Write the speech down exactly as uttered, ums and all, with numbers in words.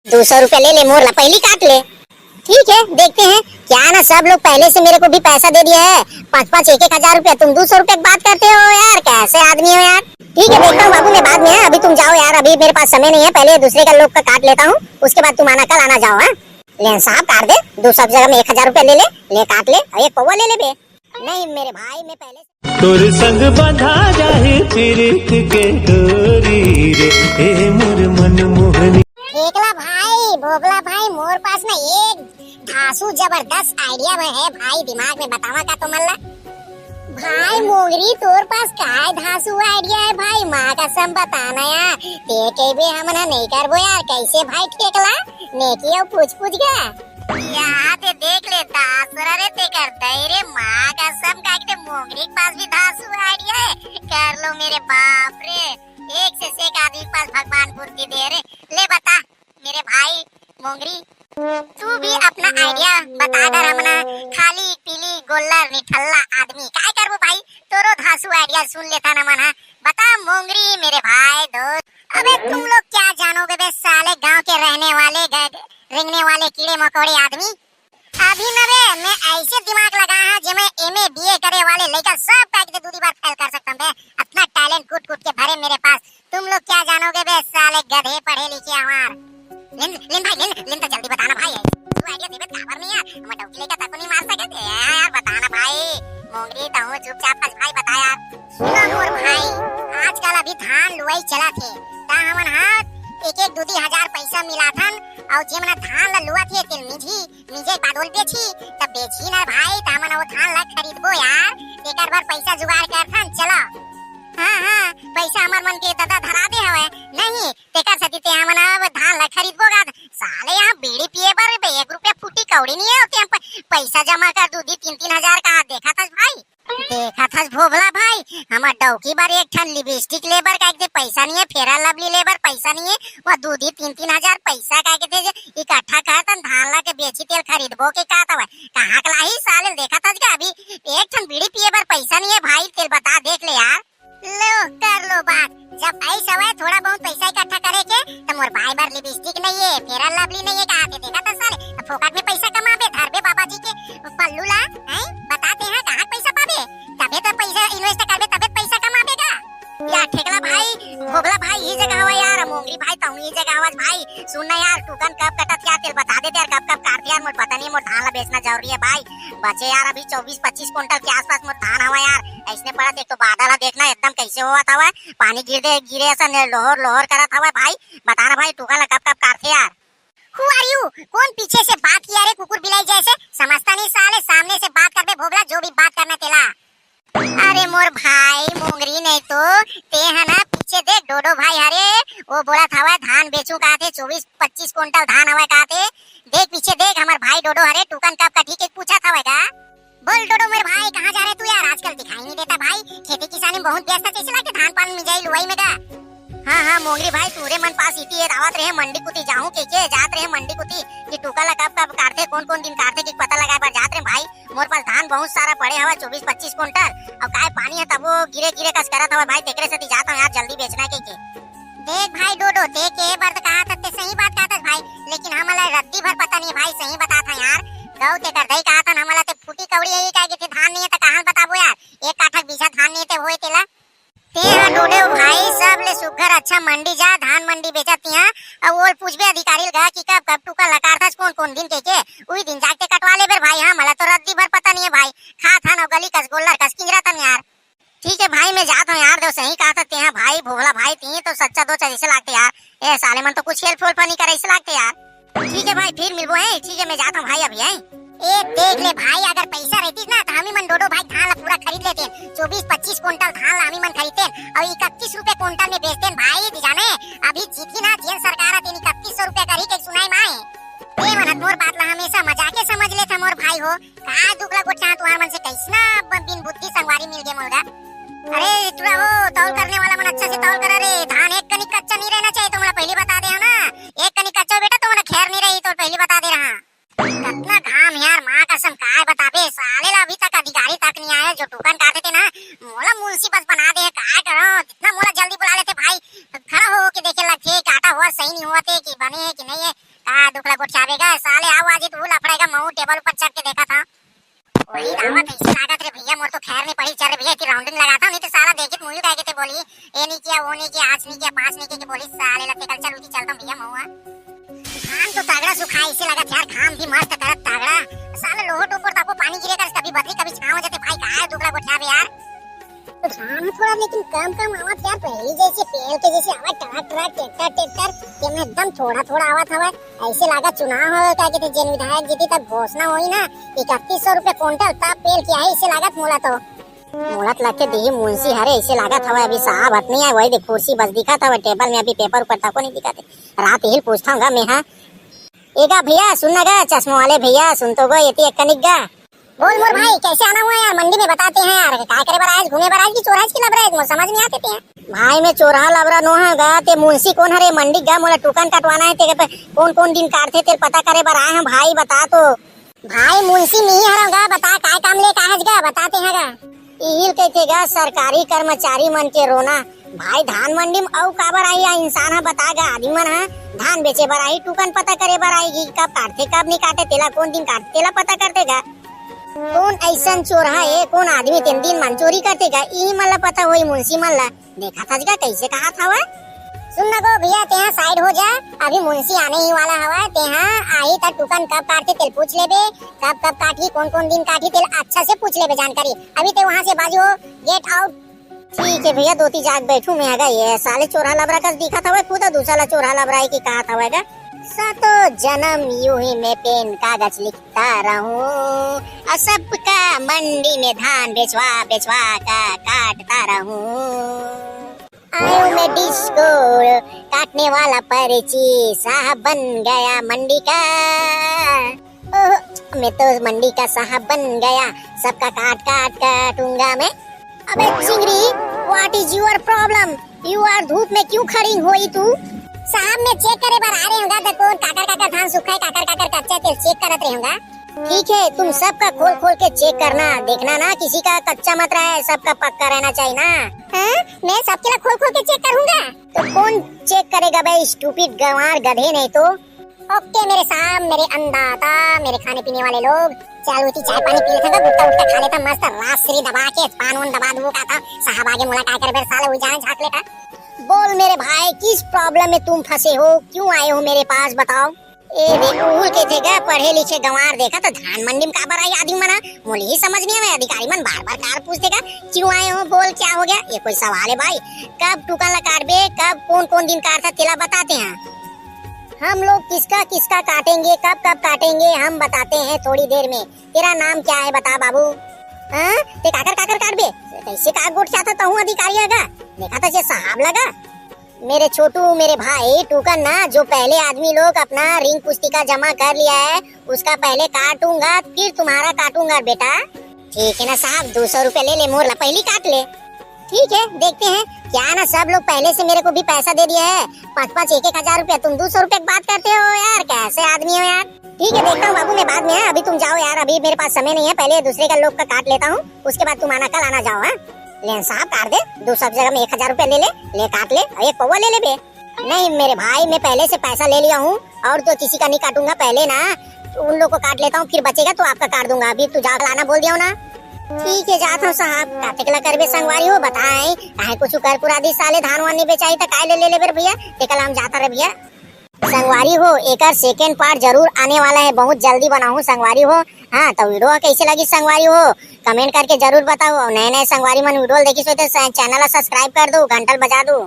दो सौ रुपया ले ले, मोर ला पहली काट ले। ठीक है, देखते हैं। क्या ना, सब लोग पहले से मेरे को भी पैसा दे दिया है, पाँच पाँच, एक एक हजार रुपया, तुम दो सौ रुपया की बात करते हो यार, कैसे आदमी हो यार। ठीक है, देखता हूँ बाबू मैं बाद में, हाँ? अभी तुम जाओ यार, अभी मेरे पास समय नहीं है, पहले दूसरे का लोग का काट लेता हूँ, उसके बाद तुम आना, कल आना जाओ, हाँ? ले साहब, काट दे, दो सौ की जगह में एक हजार रुपया ले ले, ले काट ले, और एक पौवा ले ले बे। नहीं मेरे भाई, मैं पहले से तोर संग बंधा जाही पीरित के डोरी रे, ए मोर मन मोहनी। ठेकला भाई, भोभला भाई, मोर पास ना एक धांसू जबरदस्त आइडिया में है भाई, दिमाग में बतावा का तुमन ला। भाई मोंगरी, तोर पास काय धांसू आइडिया है भाई, माँ कसम बताना यार, ते कहिबे हमन ह नहीं करबो यार, कैसे भाई ठेकला, नेकी अउ पूछ पूछ गा। या ते देख ले दासरा रे, ते कर दई रे, माँ कसम का के मोंगरी के पास भी धांसू आइडिया है। कर लो मेरे बाप रे, एक से एक आदमी के पास भगवान बुद्धि दे रे। ले बता मेरे भाई मोंगरी, तू भी अपना आइडिया बता दे हमन ह, खाली पीली गोल्लर निठल्ला आदमी काय करबो भाई, तोरो धांसू आइडिया सुन लेथन हमन ह। बता मोंगरी मेरे भाई दोस्त। अबे तुम लोग क्या जानोगे बे साले गांव के रहने वाले ग-, रेंगने वाले कीड़े मकोड़े आदमी। अभी न बे, मैं ऐसे दिमाग लगा हाँ, जे मैं एमए बीए करे वाले लइका सब का के दूधी बार फेल कर सकता हूँ बे। इतना टैलेंट कूट कूट के भरे मेरे पास। तुम लोग क्या जानोगे बे साले गधे पढ़े लिखे हमार। लिन, लिन भाई, लिन, लिन तो जल्दी बताना भाई। तू आइडिया देबे त काबर नहीं यार, हम डौकी लइका तको नहीं मार सके थे यार, बताना भाई। मोंगरी तहूँ चुपचाप बस भाई बता यार। सुना मोर भाई, आजकल अभी धान लुआई चला थे, ता हमन हा एक एक दू दू हजार पैसा मिलाथन, और जे मन धान ला लुआ थे तेल मिजी, मिजे के बाद ओल बेची, तब बेची ना भाई, त हमन वो धान ला खरीदबो यार, तेकर बर पैसा जुगाड़ करथन, चलो। हाँ, हाँ, पैसा हमर मन के ददा धरा दे हवय, नहीं, तेकर सेती ते हमन अब धान ला खरीदबो गा। साले यहाँ बीड़ी पिए बर बे एक रुपया फूटी कौड़ी नहीं है, ओते हम प-, पैसा जमा कर दू दी तीन तीन हजार का, देखा था भाई। देखत हस भोभला भाई, हमर डौकी बर एक ठन लिपस्टिक ले बर का के पैसा नहीं है, फेयर लवली ले बर पैसा नहीं है, वो दू दी तीन तीन हजार पैसा का के थे जे इकट्ठा करथन, धान ला के बेची तेल खरीदबो के का तवय, कहाँ के लाही साले, देखत हस का अभी एक ठन बीड़ी पिए बर पैसा नहीं है भाई, तेल बता देख ले यार। लो कर लो बात, जब ऐसा हुआ थोड़ा बहुत पैसा इकट्ठा करे के, तो मोर भाई बर लिपस्टिक नहीं है, फेयर लवली नहीं है, कहा के देखा था साले, अब फोकट में पैसा कमाबे, धरबे बाबा जी के पल्लू ला, हैं? बताते हैं कहाँ पैसा पाबे, तबे तो पैसा इन्वेस्ट करबे, तबे पैसा कमाबे का। यार ठेकला भाई, भोभला भाई, ये जगह हवा यार, मोंगरी भाई, तहूँ ये जगह हवा भाई। सुन ना यार, टूकन कब कटत यार, तेल बता दे यार, कब कब काटते यार, मोर पता नहीं, मोर धान ला बेचना जरूरी है भाई। बचे यार अभी चौबीस पच्चीस कुंटल के आसपास मोर धान हवा यार। ऐसने पड़त, एक तो बादल ह देखना एकदम कैसे होवत हवा, पानी गिर दे, गिरे ऐसा ने लोहर लोहर करत हवा भाई। बता ना भाई, टूकन ला कब कब काटते यार? Who are you? कौन पीछे से बात किया रे कुकुर बिलाई जैसे? समझता नहीं साले, सामने से बात करबे भोभला, जो भी बात करना तेला। अरे मोर भाई मोंगरी नहीं तो, ते है ना पीछे देख डोडो भाई हरे, वो बोला था वह धान बेचू कहा थे, चौबीस पच्चीस कुंटल धान हवा कहा थे। देख पीछे देख हमर भाई डोडो हरे, टूकन कब कटही के पूछा था वह का। बोल डोडो मेरे भाई, कहाँ जा रहे तू यार, आजकल दिखाई नहीं देता भाई, खेती किसानी में बहुत व्यस्त है, जैसे लागे धान पान मिंजाई लुआई में का। हाँ, हाँ, मोंगरी भाई, टूरे मन पास इति ये आवत रहे, मंडी कुती जाहूं के, के जात रहे मंडी कुती, कि टूका ला कब, कब काटथे, कौन, कौन दिन काटथे, कि पता लगाए बर जात रहे भाई। मोर पास धान बहुत सारा पड़े हवा, चौबीस पच्चीस कुंटल, और काय पानी है तब वो गिरे, गिरे कस करत हवा भाई, तेकरे सेती जात हूँ यार, जल्दी बेचना के, के। देख भाई डोडो, ते के बर त कहा था, ते सही बात कहा था भाई, लेकिन हमला रद्दी भर पता नहीं भाई, सही बता था यार, गौ ते कर दई कहा था, हमला ते फूटी कौड़ी यही कहे के थे, धान नहीं है तो कहाँ बताबो यार, एक काठा बीघा धान नहीं है ते होए तेला। ते हा डोडे हो भाई, सब ले सुग्घर अच्छा मंडी जा, धान मंडी बेचत तिहा, अउ ओल पूछबे अधिकारी ल गा कि कब कब टूका ला काटथस, कोन कोन दिन के के, उही दिन जाके कटवा लेबे भाई। हाँ, मला तो रद्दी भर पता नहीं है भाई, खात हन अउ गली कस गोल्लर कस किंजरत हन यार। ठीक है भाई, मैं जात हूँ यार, देव सही कहा था तेहा भाई, भोभला भाई, तिही तो सच्चा दोचा जैसे लागते यार। ए साले मन तो कुछ हेल्प वेल्प नहीं करे ऐसे लागते यार। ठीक है भाई, फिर मिलबो है। ठीक है, मैं जाता हूँ भाई अभी, हैं? ए देख ले भाई, अगर पैसा रहतीस ना तो हमी मन डोडो भाई धान ला पूरा खरीद लेतेन, चौबीस पच्चीस कुंटल धान ला हमी मन खरीदतेन और इकतीस रुपए कुंटल में बेचतेन भाई। दी जाने अभी जीती ना जेन सरकार है तेन इकतीस सौ रुपए करी के सुनाई माए। ए मन मोर बात ला हमेशा मजाके समझ लेथे मोर भाई हो, का दुख ला गोठिया तुहार मन से, कैसना ब-, बिन बुद्धि संगवारी मिल गे मोला। अरे टुरा हो, तौल करने वाला मन अच्छा से तौल करा रे, धान एक कनिक कच्चा नहीं रहना चाहिए, तो मोला पहली बता दे हो ना, एक कनिक कच्चा हो बेटा तो मोला खैर नहीं रही, तो पहली बता दे रहा। कतना घाम यार, माँ कसम काय बताबे, साले ला अभी तक अधिकारी तक नहीं आए, जो टूकन काटे थे ना, मोला मुंशी बस बना दे, काय करो, जितना मोला जल्दी बुला लेते भाई, खड़ा हो के देखे लगथे, काटा हुआ सही नहीं हुआ थे कि बने है कि नहीं है, का दुख ला गोठियाबे गा साले। आओ आज तू लफड़ेगा, महूं टेबल ऊपर चढ़ के देखा था। वही दावा कैसे लागत रे भैया, मोर तो खैर नहीं पड़ी। चल रे भैया, इतनी राउंडिंग लगाता हूँ, नहीं तो साला देखित मुझे कह के ते बोली, ये नहीं किया, वो नहीं किया, आज नहीं किया, पाँच नहीं किया, के बोली साले ला। तेकर चल उठी चलता हूँ भैया महुआ। घाम तो तगड़ा सुखा ऐसे लागत यार, घाम भी मस्त करत तगड़ा। साला लोहो टोपर तापो पानी गिरे कर, कभी बदली कभी छाँव हो जाते भाई, का दुख ला गोठियाबे यार। तो घाम थोड़ा लेकिन कम कम आवत यार, पहली जैसे पेल के जैसे आवत ट्रक ट्रक ट्रैक्टर ट्रैक्टर, तेमे एकदम थोड़ा थोड़ा आवत हवय। ऐसे लागत चुनाव हवय, का कहते जेन विधायक जीती तब घोषणा होई ना, इकतीस सौ रुपए कुंटल, तब पेल के आही ऐसे लागत मोला तो। मोला तो लगथे देही मुंशी हरे ऐसे लागत हवय, अभी साहब हत नहीं आए, वही देख कुर्सी बस दिखत हवय, टेबल में अभी पेपर ऊपर तको नहीं दिखत हे। रात हिल पूछता हूँ गा मैं, हाँ। एगा भैया सुन ना गा, चश्मा वाले भैया सुन तो गो, एती एक कनिक गा। बोल मोर भाई, कैसे आना हुआ यार? मंडी में बताते हैं यार, काय करे बर आए, घूमे बर आए कि चोरहा की लबरा है, मोर समझ में आते हैं। भाई मैं चोरहा लबरा नो है गा, ते मुंशी कोन हरे मंडी गा, मोला टुकन कटवाना है, ते कौन कौन दिन काटथे तेल पता करे बर आए हैं भाई, बता तो। भाई मुंशी नहीं हरव गा, बता काय काम ले काहज गा, बताते हैं गा। इहिल कहिथे गा सरकारी कर्मचारी मन के रोना। भाई धान मंडी में अउ काबर आही या इंसान ह बता गा, आदमी मन ह धान बेचे बर आही, टुकन पता करे बर आही कि कब काटथे कब नहीं काटे, तेला कौन दिन काटथे तेला पता करथे गा। कौन ऐसन चोरहा ए, कौन आदमी तेन दिन मन चोरी करथे गा, इही मन ला पता होई मुंशी मन ला। देखा था गा कैसे कहा था वह। सुन ना गो भैया, तेहा साइड हो जा, अभी मुंशी आने ही वाला हवा। तेहा आही त टुकन कब काटथे तेल पूछ लेबे, कब कब काटही, कौन कौन दिन काटही तेल अच्छा से पूछ लेबे जानकारी। अभी ते वहां से बाजू हो, गेट आउट। ठीक है भैया, धोती जाग बैठू मैं आगा। ये साले चोरहा लबरा कस दिखा था वह, खुद दूसरा ला चोरहा लबरा है कि कहा था वह गा। सातों जन्म यूं ही मैं पेन कागज लिखता रहूं, और सबका मंडी में धान बेचवा बेचवा का काटता रहूं। आयो मैं डिस्को काटने वाला पर्ची, साहब बन गया मंडी का। ओह, मैं तो मंडी का साहब बन गया, सबका काट काट काटूंगा मैं। अबे चिंगरी, what is your problem? You are धूप में क्यों खड़ी हुई तू? साहब मैं चेक करे बर आ रहे हूँ गा, देखो काकर काकर धान सूखा है, काकर काकर कच्चा है, तेल चेक करत रहे हूँ गा। ठीक है, तुम सबका खोल खोल के चेक करना, देखना ना किसी का कच्चा मत रहे, सबका पक्का रहना चाहिए ना। हाँ, मैं सबके ला खोल खोल के चेक करूंगा। तो कौन चेक करेगा बे, स्टूपिड गंवार गधे नहीं तो। ओके मेरे साहब, मेरे अन्नदाता, मेरे खाने पीने वाले लोग, चल उठी चाय पानी पी लेते हैं, गुटखा उटखा खा लेता, मस्त राजश्री दबा के पान वान दबा दूँ का था। साहब आगे मुलाकात कर बेर साले हुई जाए झांक लेता। बोल मेरे भाई, किस प्रॉब्लम में तुम फंसे हो, क्यों आए हो मेरे पास, बताओ। ए रे, उहुल के थे गा पढ़े लिखे गंवार, देखा तो धान मंडी में काबर आई आदमी मना, मोली ही समझ नहीं आवे। अधिकारी मन बार बार कार पूछते गा, क्यों आए हो, बोल क्या हो गया, ये कोई सवाल है भाई? कब टुकन ला काटबे, कब कौन कौन दिन काटता तेला बताते हैं। हम लोग किसका किसका काटेंगे, कब कब काटेंगे, हम बताते हैं थोड़ी देर में। तेरा नाम क्या है बता बाबू? हाँ, ते काकर काकर काटबे, कैसे का गोठियाथा तहूँ अधिकारी आगा, देखा था जे साहब लगा। मेरे छोटू, मेरे भाई टूकन ना, जो पहले आदमी लोग अपना रिंग पुस्तिका जमा कर लिया है, उसका पहले काटूंगा, फिर तुम्हारा काटूंगा बेटा। ठीक है ना साहब, दो सौ रुपया ले ले, मोर ला पहली काट ले। ठीक है, देखते हैं क्या ना, सब लोग पहले से मेरे को भी पैसा दे दिया है, पाँच पाँच एक एक हजार रुपया, तुम दो सौ रुपया की बात करते हो यार, कैसे आदमी हो यार। ठीक है, देखता हूँ बाबू मैं बाद में, हाँ, अभी तुम जाओ यार, अभी मेरे पास समय नहीं है, पहले दूसरे का लोग का काट लेता हूँ, उसके बाद तुम आना, कल आना जाओ, हाँ। ले साहब काट दे, दो सौ की जगह में एक हजार रुपया ले ले, ले काट ले, और एक पौवा ले ले बे। नहीं मेरे भाई, मैं पहले से पैसा ले लिया हूँ और तो किसी का नहीं काटूंगा, पहले ना उन लोग को काट लेता हूँ, फिर बचेगा तो आपका काट दूंगा। अभी तू जा लाना बोल दिया हो ना। ठीक है, जात हूँ साहब, काटे के ला करबे संगवारी हो, बताए काहे कुछ कर कुरा दी साले, धान वान नहीं बेचाई तो काय ले ले लेबे रे भैया, ते कल हम जाता रे भैया। संगवारी हो, एकर सेकेंड पार्ट जरूर आने वाला है, बहुत जल्दी बनाहूँ संगवारी हो। हाँ, तो वीडियो कैसे लगी संगवारी हो, कमेंट करके जरूर बताओ। और नए नए संगवारी मन वीडियो देखी सो तो चैनल ला सब्सक्राइब कर दो, घंटल बजा दो।